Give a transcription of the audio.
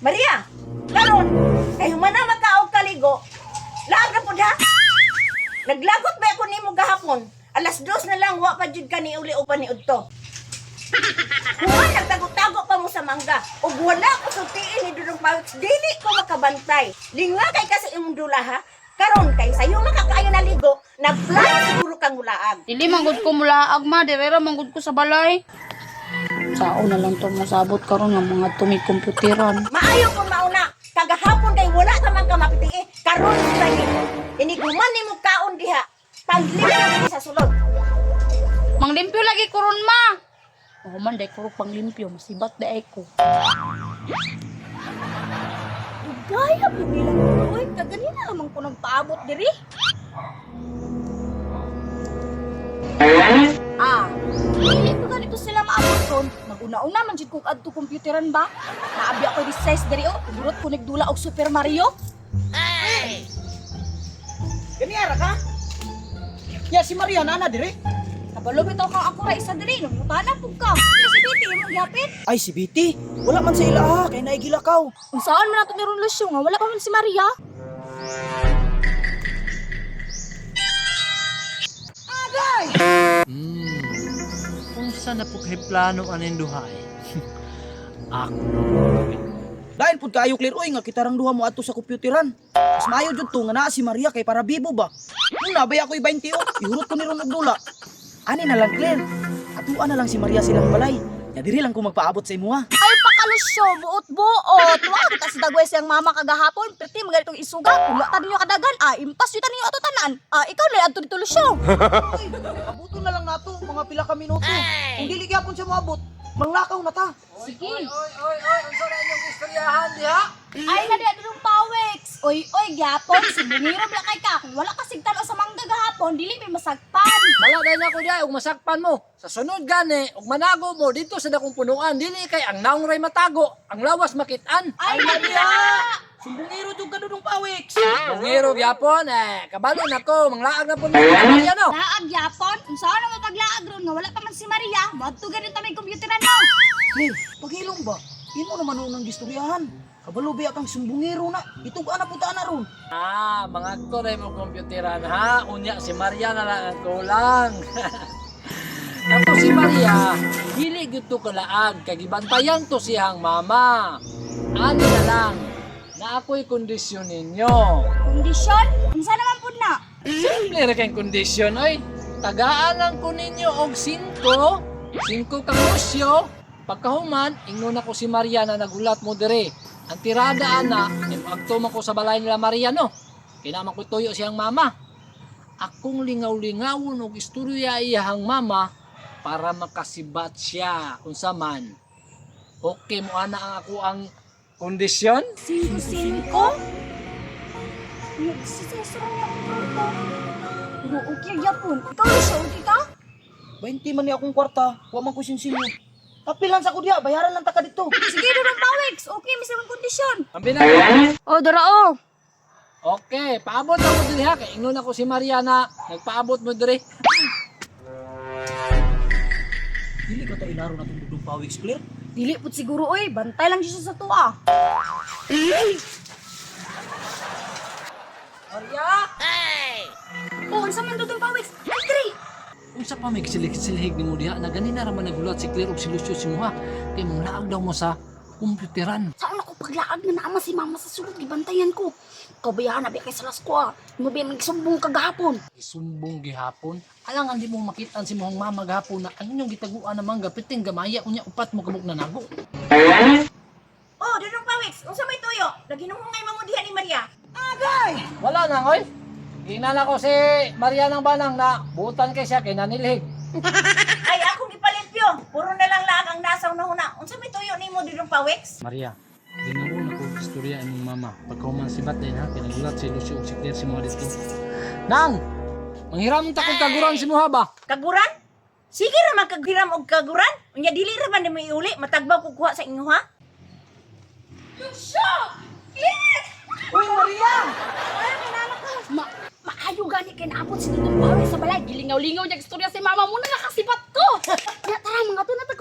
Maria, karon kay humana makaog kaligo. Laag na pud ha. Naglagot ba ako nimo gahapon? 2:00 na lang, wa pa jud ka ni uli o pa ni udto. Human nagtago-tago pa mo sa mangga ug wala ko sultiin ni Dudong Pawiks, dili ko makabantay. Linga kay ka sa imong dula ha. Karon kay sayo makakaayo na ligo, nagplano siguro kang mulaag. Dili man gud ko mulaag ma, dire ra man gud ko sa balay. Sao na lang to masabot karon nga mga tumi-komputeran. Maayo kung mauna, kagahapon kay wala ta man ka mapitii, karon sa Iniguman nimo kaon diha, panglimpyo sa sulod. Manglimpyo lagi ko ron ma. Oo man, day ko panglimpyo, masibat day ko. Gaya po nilang uy, kaganina naman ko nagpaabot diri. Ah, dili ko ganito sila maabot ron. Maguna-una man jud kog adto computeran ba? Naabi ako di size diri oh, gurot ko nagdula og Super Mario. Ganiyara ka? Ya si Maria nana dire. Kabalo bitaw kang ako ra isa diri, nangutana pug ka. Ya si Betty imong gihapit. Ay si Betty, wala man sa ila ha, kay naigilakaw. Unsaon man nato ni ron Lucio nga wala pa man si Maria? Unsa na po kay plano aning duha eh? Ako. Dahil pud kaayo clear oy nga kita rang duha mo adto sa computeran. Mas maayo jud to nga naa si Maria kay para bibo ba. Una bay ako'y 20 oh, ihurot ko ni ron og dula. Ani na lang clear. Atuan na lang si Maria silang balay. Ya diri lang ko magpaabot sa imuha. Ay pakalusyo, buot-buot. Wa kita sa dagway siyang mama kagahapon, perti maganitong isuga. Kung wa ta ninyo kadagan, ah impas yun ta ninyo ato tanan. Ah, ikaw na adto dito Lucio. Oy, abuto na lang nato mga pila ka minuto. Kung dili gyapon siya moabot, manglakaw na ta. Sige. Oy, oy, oy, unsa na inyong istoryahan diha? Ay na di adtong pawex. Oy oy gyapon, subungiro bla kay ka. Kung wala ka sigtan o sa mangga gahapon, dili may masagpan. Bala dahil na ko diha ug masakpan mo. Sa sunod gani ug manago mo dito sa dakong punuan, dili kay ang naong ray matago, ang lawas makit-an. Ay na diha. Sumbongero jud ka dudong pawiks. Bungiro gyapon eh, kabalo nako, manglaag na po ni Maria no. Laag gyapon, unsaon na mapaglaag ron nga wala pa man si Maria, moadto ganin ta may computeran no. Claire, paghilong ba? Imo naman unang gistoryahan. Kabalo biya kang sumbongero na. Itug-an na puta na ron. Ah, mga aktor ay mo komputeran ha. Unya si Maria na lang ang kulang. Kato si Maria, dili gyud to kalaag kay gibantayan to siyang mama. Ani na lang na ako'y kondisyon ninyo. Kondisyon, unsa naman pud na? Simple ra kay kondisyon oy. Tagaan lang ko ninyo og 5, 5 ka kusyo. Pagkahuman, ingnon ako si Maria na nagulat mo dire. Ang tirada ana, kay moadto man ko sa balay nila Maria no. Kinaman ko tuyo siyang mama. Akong lingaw-lingawon og istorya iyahang mama para makasibat siya unsa man. Okay mo ana ang ako ang kondisyon? 5-5? Si Cesar niya ang kwarta. Pero okay gyapon. Ikaw Lucio, okay ka? 20 man ni akong kwarta, wa man ko sinsinyo. Kapilan sa ko diha, bayaran lang ta ka dito. Sige, Dudong Pawex. Okay, may sa kondisyon. Ang binag- O, dara o. Okay, paabot na mo diri ha kay ingnon ako si Maria na nagpaabot mo diri. Dili ka ta ilaro na tong dudong pawiks, Claire. Dili pud siguro oy, bantay lang siya sa tuwa. Maria! Oh, unsa man Dudong Pawex? Ay, diri. Unsa pa may silig-silhig nimo diha na ganina ra man nagulat si Claire ug si Lucio si Muha kay manglaag daw mo sa komputeran. Saan ako paglaag na naama si mama sa sulod gibantayan ko. Kabayaan na ba kay salas ko ah. Mo ba magsumbong kagahapon. Isumbong gihapon. Alangan di mo makitaan si muhang mama gahapon na ang inyong gitaguan na mangga piting gamaya unya upat mo kabuk na nago. Oh, Dudong Pawiks, unsa may tuyo? Naginuhungay man mo diha ni Maria. Wala na oy. Ginala ko si Maria ng Banang na butan kay siya kay nanilhig. Ay, akong gipalimpyo. Puro na lang laag ang nasaw na huna. Unsa may tuyo nimo Dudong Pawiks? Maria, ginawa na ko istorya imong mama. Pagkahuman si Bat din ha, kinagulat si Lucio ug si Claire si Muha dito. Nang! Manghiram ta kog kaguran si Muha ba? Kaguran? Sige ra man kaghiram og kaguran. Unya dili ra man nimo iuli, matagbaw kog kuha sa inyo ha. Uy, Maria! Ma maayo gani kay naabot si Dudong Pawex sa balay. Gilingaw-lingaw niya istorya si mama mo na nakasibat ko. Ya tara mga to na tag